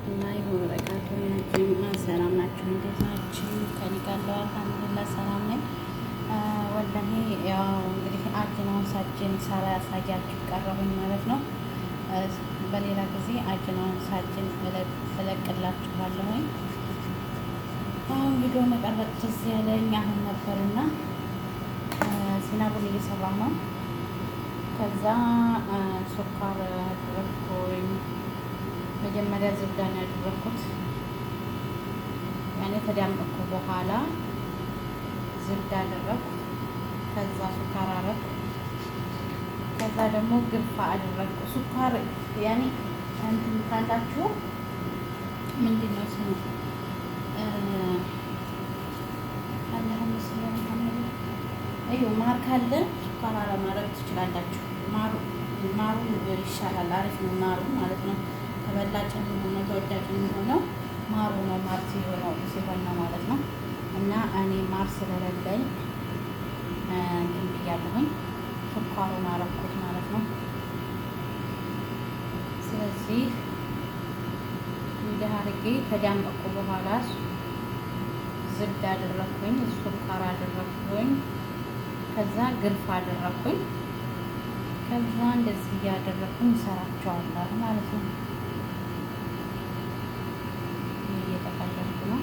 ወራህመቱላሂ ወበረካቱ። ጀሚዓ ሰላም ናችሁ? እንዴት ናችሁ? ከእኔ ጋር አልሐምዱሊላህ ሰላም ነኝ። ወላሂ ያው እንግዲህ አጅናውን ሳጅን ሳላሳያችሁ ቀረሁኝ ማለት ነው። በሌላ ጊዜ አጅናውን ሳጅን እለቅላችኋለሁኝ። አሁን ቪዲዮ መቀረጥ ትዝ ያለኝ አሁን ነበርና ሲናቡን እየሰራሁ ነው። ከዛ ሱካር አደረግኩኝ። መጀመሪያ ዝብዳን ያደረግኩት ያኔ ተዳምጥኩ በኋላ ዝብዳ አደረግኩ። ከዛ ሱካር አረግኩ። ከዛ ደግሞ ግርፋ አደረግኩ። ሱካር ያኔ እንትን ካላችሁ ምንድን ነው ስሙ እዩ ማር ካለ ሱካር አለማድረግ ትችላላችሁ። ማሩ ይሻላል፣ አሪፍ ነው ማሩ ማለት ነው። ተበላጭ የሚሆነው ተወዳጅ የሚሆነው ማሩ ነው። ማር ሲሆን ነው ማለት ነው። እና እኔ ማር ስለሌለኝ እንትን ብያለሁኝ፣ ስኳሩን አረኩት ማለት ነው። ስለዚህ እንዲህ አድርጌ ከዳመቅኩ በኋላ ዝብድ አደረኩኝ፣ ስኳር አደረኩኝ፣ ከዛ ግርፍ አደረኩኝ። ከዛ እንደዚህ እያደረኩኝ እሰራቸዋለሁ ማለት ነው። እየጠቀለልኩ ነው።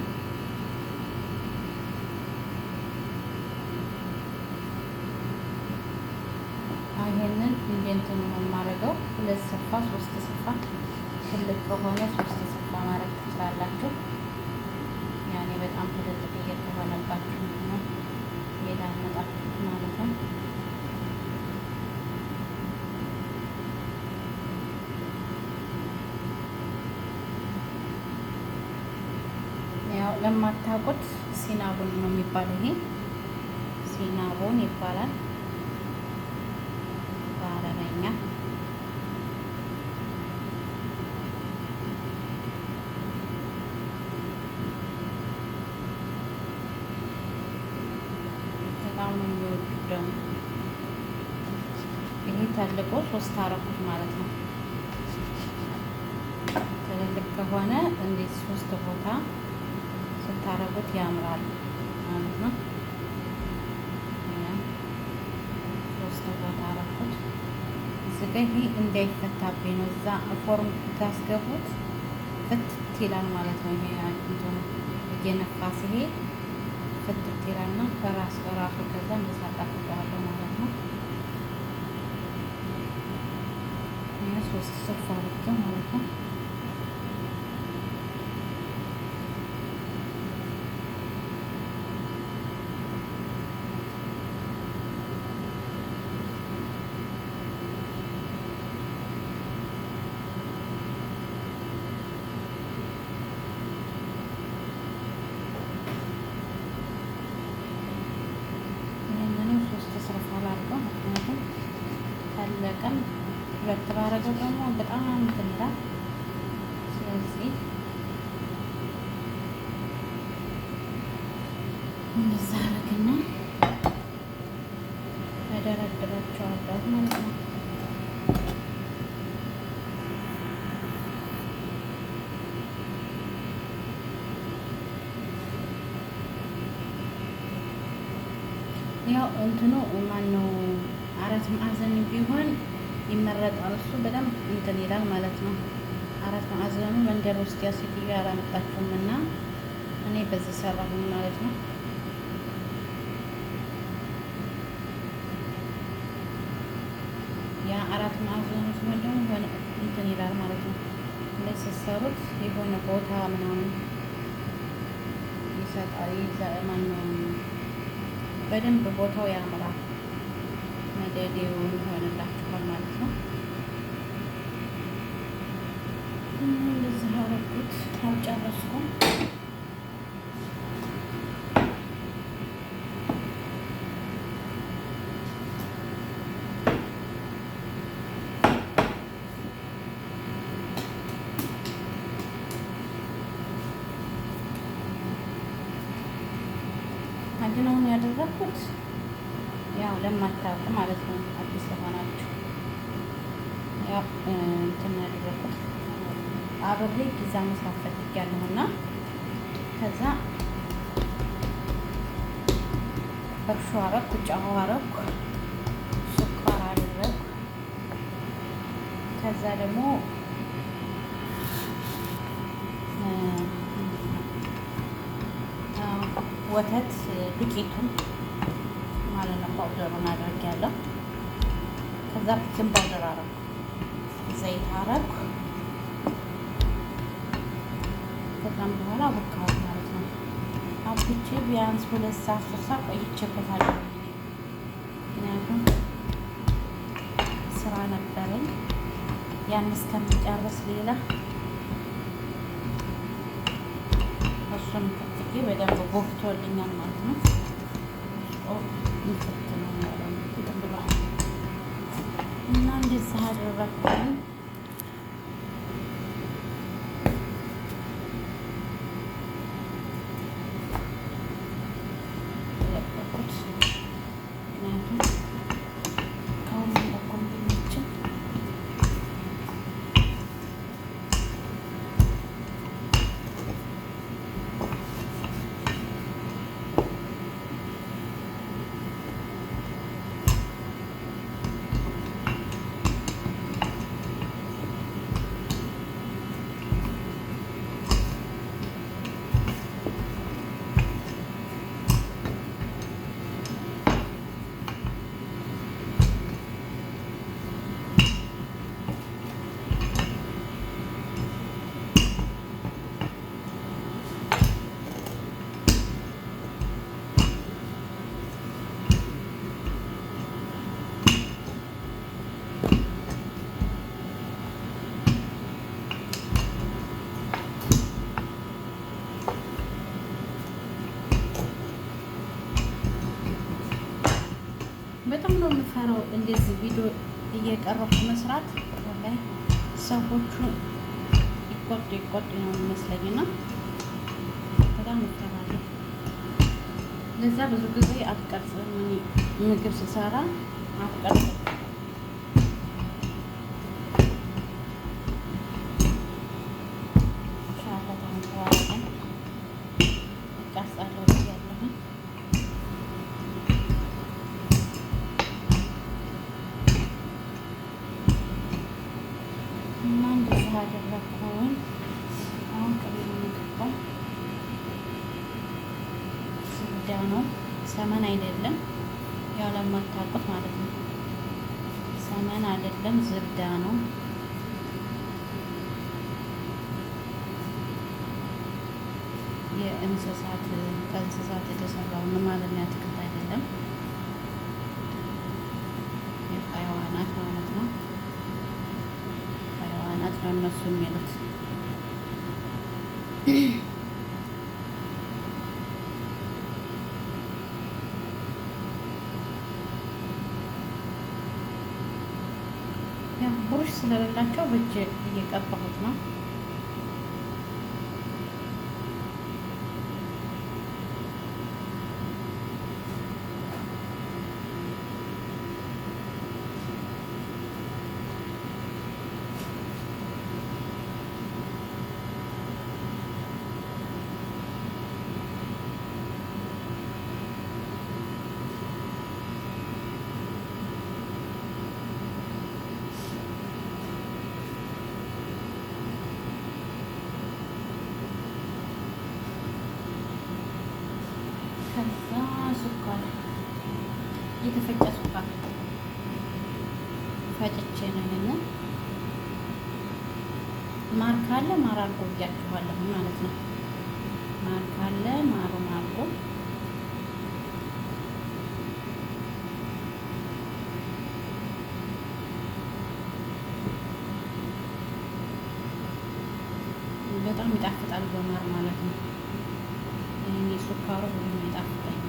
ይሄንን እንደ እንትኑ ነው የማደርገው። ሁለት ስፋ ሶስት ስፋ፣ ትልቅ ከሆነ ሶስት ስፋ ማድረግ ትችላላችሁ። ያኔ በጣም ትልልቅ ከሆነባችሁ ነው የዳመጣችሁት ማለት ነው። ያው ለማታውቁት ሲናቡን ነው የሚባለው። ይሄ ሲናቡን ይባላል በአረበኛ። በጣም ነው የሚወዱት ደግሞ። ይሄ ተልቆ ሶስት አረኩት ማለት ነው። ትልልቅ ከሆነ እንዴት ሶስት ቦታ ስታረጉት ያምራል ማለት ነው። ሶስት ቦታ አረኩት። እዚህ ጋ ይሄ እንዳይፈታብኝ ነው። እዛ ፎርም ታስገቡት ፍትት ይላል ማለት ነው። ይሄ እንትኑ እየነፋ ሲሄድ ፍትት ይላልና በራስ በራሱ ከዛ እንደዛ አጣብቀዋለሁ ማለት ነው። ይሄ ሶስት ሶፍ አድርጌው ማለት ነው። ይህንንም ሶስት ስርፋ ላድርገው፣ ምክንያቱም ታለቀም ሁለት ባረገው ደግሞ በጣም እንትን ይላል። ስለዚህ እንደዛ አደረግና እደረድራቸዋለሁ ማለት ነው። ያው እንትኑ ማነው አራት ማዕዘን ቢሆን ይመረጣል። እሱ በደንብ እንትን ይላል ማለት ነው። አራት ማዕዘኑ መንደር ውስጥ ያ ሴትዮ አላመጣችሁም እና እኔ በዚህ ሰራሁኝ ማለት ነው። ያ አራት ማዕዘኑ ሲሆን ደግሞ የሆነ እንትን ይላል ማለት ነው። እንደዚህ ስትሰሩት የሆነ ቦታ ምናምን ይሰጣል። ማነው በደንብ ቦታው ያምራል። መደዴውን ይሆንላችኋል ማለት ነው። እንደዚህ አደረኩት። አልጨረስኩም። አጅናውን ያደረኩት ያው ለማታውቁ ማለት ነው፣ አዲስ ለሆናችሁ ያው እንትን ያደረኩት አብሬ ፒዛ መስራት ፈልጊያለሁ እና ከዛ እርሾ አረኩ፣ ጨው አረኩ፣ ስኳር አደረኩ። ከዛ ደግሞ ወተት ዱቄቱን ማለት ነው powder ኡን አድርጌያለሁ። ከዛ baking powder አረኩ፣ ዘይት አረኩ። ከዛም በኋላ አቦካሁት ማለት ነው። አብኩቼ ቢያንስ 2 ሰዓት 3 ሰዓት ቆይቼበታለሁ። ምክንያቱም ስራ ነበረኝ ያን እስከምጨርስ ሌላ እሱን ከትዬ በደንብ ቦክቶልኛል ማለት ነው። ውስጡ እንትን ነው ያለው እንትን ብሏል እና እንደዛ አደረኩኝ። ለቀቁት ምክንያቱም ከሁሉም በኩል እንዲመችን። በጣም ነው የምፈራው እንደዚህ ቪዲዮ እየቀረብኩ መስራት። ወላሂ ሰዎቹ ይቆጡ ይቆጡ ነው የሚመስለኝ እና በጣም እፈራለሁ። ለዛ ብዙ ጊዜ አልቀርጽም፣ እኔ ምግብ ስሰራ አልቀርጽም። ኢንሻአላህ አሁን በኋላ ግን እቀርጻለሁ ብያለሁኝ። እና እንደዚህ አደረግኩኝ። አሁን ቅቤ ነው የምገባው። زبدة ነው፣ سمن አይደለም። ያው ለማታውቁት ማለት ነው። سمن አይደለም፣ زبدة ነው። የእንስሳት ከእንስሳት የተሰራው ነው ማለት ነው። የአትክልት አይደለም፣ የ حيوانات ማለት ነው። حيوانات ነው እነሱ የሚሉት። ያው ብሩሽ ስለሌላቸው በእጅ እየቀባሁት ነው። ከዛ ስኳር፣ የተፈጨ ስኳር ፈጭቼ ነው ይሄንን። ማር ካለ ማር አድርጎ ብያችኋለሁ ማለት ነው። ማር ካለ ማሩን አድርጎ። በጣም ይጣፍጣል በማር ማለት ነው። ይሄ ስኳሩ ብዙም አይጣፍጠኝም።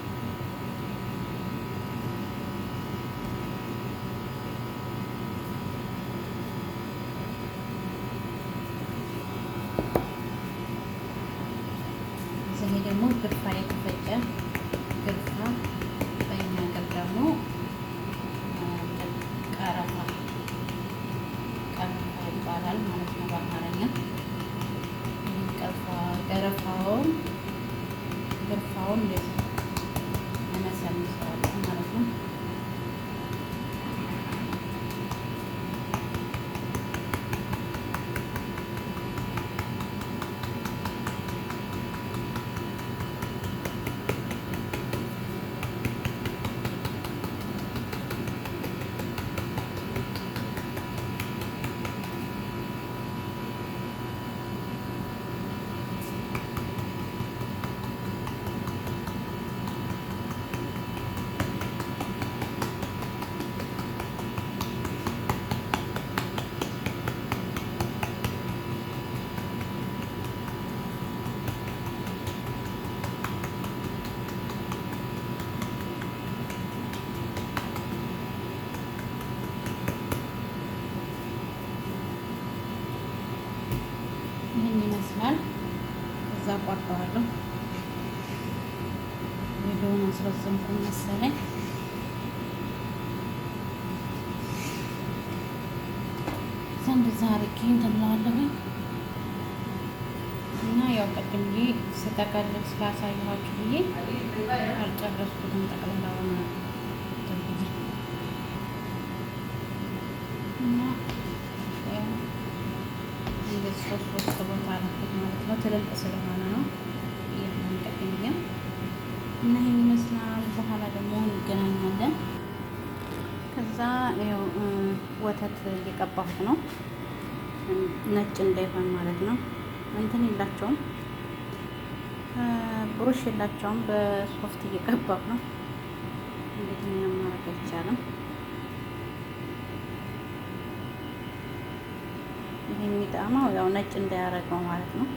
ይሄ ደግሞ قرفة፣ የተፈጨ قرفة፣ በእኛ ሀገር ደግሞ ቀረፋ፣ ቀረፋ ይባላል ማለት ነው በአማርኛ። ዙሪያውን እንደዚህ እነሰንሰዋለሁ ማለት ነው። ይህን ይመስላል። እዛ ቆርጠዋለሁ። ቪዲዮውን አስረዘምኩኝ መሰለኝ። እንደዛ አድርጌ እንትን እለዋለሁኝ እና ያው ቅድም ብዬ ስጠቀልል ስላሳየኋችሁ ብዬ አልጨረስኩትም። ጠቅልላውን እንትን ብዬ እና ያው እንደዚህ ሶስት ሶስት ቦታ አደረኩት ማለት ነው። ትልልቅ ስለሆነ ነው ይሄን ቅድም ብዬ እና ይሄን ይመስላል። በኋላ ደግሞ እንገናኛለን። ከዛ ያው ወተት እየቀባሁት ነው፣ ነጭ እንዳይሆን ማለት ነው። እንትን የላቸውም፣ ብሩሽ የላቸውም። በሶፍት እየቀባሁ ነው። እንግዲህ ምንም ማድረግ አይቻልም። ይሄ የሚጣመው ያው ነጭ እንዳያረገው ማለት ነው።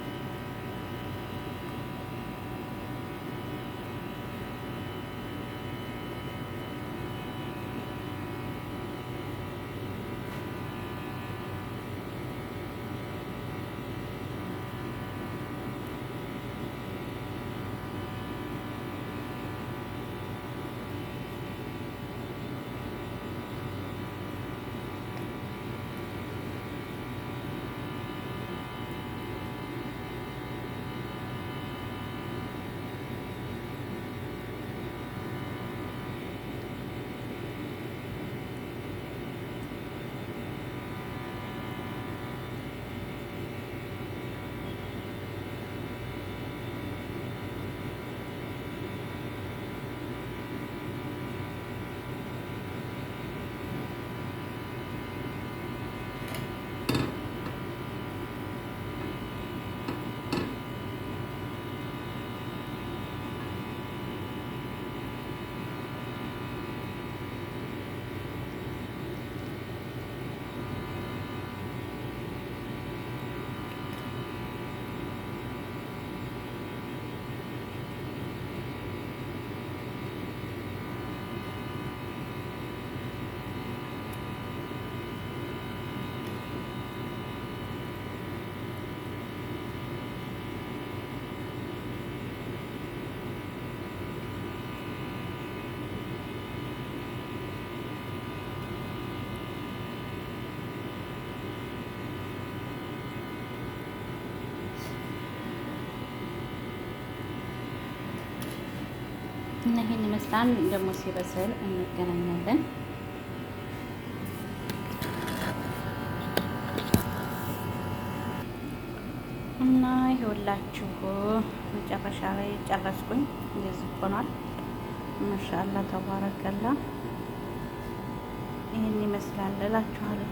እና ይሄን ይመስላል። ደግሞ ሲበስል እንገናኛለን። እና ይኸውላችሁ መጨረሻ ላይ ጨረስኩኝ። እንደዚህ ሆኗል። ማሻአላ ተባረከላ። ይሄን ይመስላል እላችኋለሁ።